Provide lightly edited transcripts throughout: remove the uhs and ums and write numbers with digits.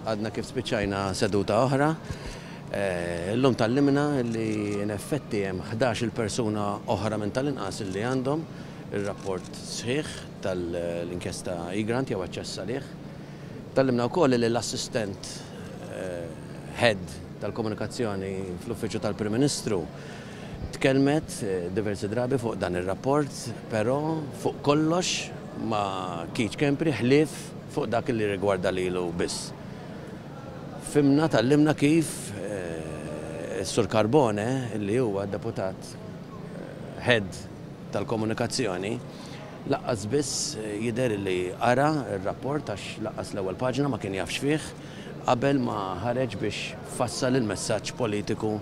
Għadna kif spiċċajna seduta oħra. Illum tgħallimna li in effetti hemm 11-il persuna oħra minn tal-inqas li għandhom ir-rapport sħiħ tal-inkjesta Egrant jew aċċess għalih. Tgħallimna wkoll li l-assistent head tal-komunikazzjoni fl-Uffiċċju tal-Prim Ministru tkellmet diversi drabi fuq dan ir-rapport, però fuq kollox ma' Keith Schembri ħlief fuq dak li rigwarda lilu biss. Fhimna, tgħallimna kif is-Sur Carbone, li huwa deputat head tal-komunikazzjoni, lanqas biss jidher li qara r-rapport għax lanqas l-ewwel paġna ma kien jaf x'fih qabel ma ħareġ biex fassal il-messaġġ politiku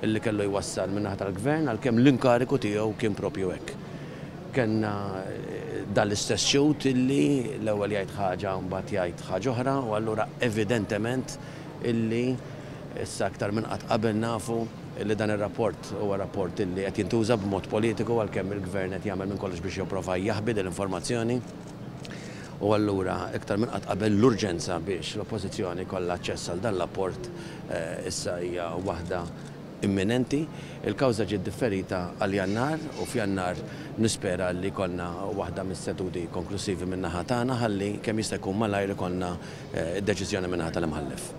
li kellu jwassal min-naħa tal-Gvern għalkemm l-inkariku tiegħu kien proprju hekk. Kellna dan l-istess xhud illi l-ewwel jgħid ħaġa u mbagħad jgħid ħaġa oħra u allura evidentement illi issa aktar minn qatt qabel nafu illi dan ir-rapport huwa rapport illi qed jintuża b'mod politiku għalkemm il-Gvern qed jagħmel minn kollox biex jipprova jaħbi din l-informazzjoni u allura iktar minn qatt qabel l-urġenza biex l-Oppożizzjoni jkollha aċċess għal dan l-apport issa hija waħda imminenti. Il-kawża ġiet differita għal Jannar u f'Jannar nispera li jkollna waħda mis-seduti konklussivi min-naħa tagħna ħalli kemm jista' jkun malajr ikollna d-deċiżjoni min-naħa tal-Imħallef.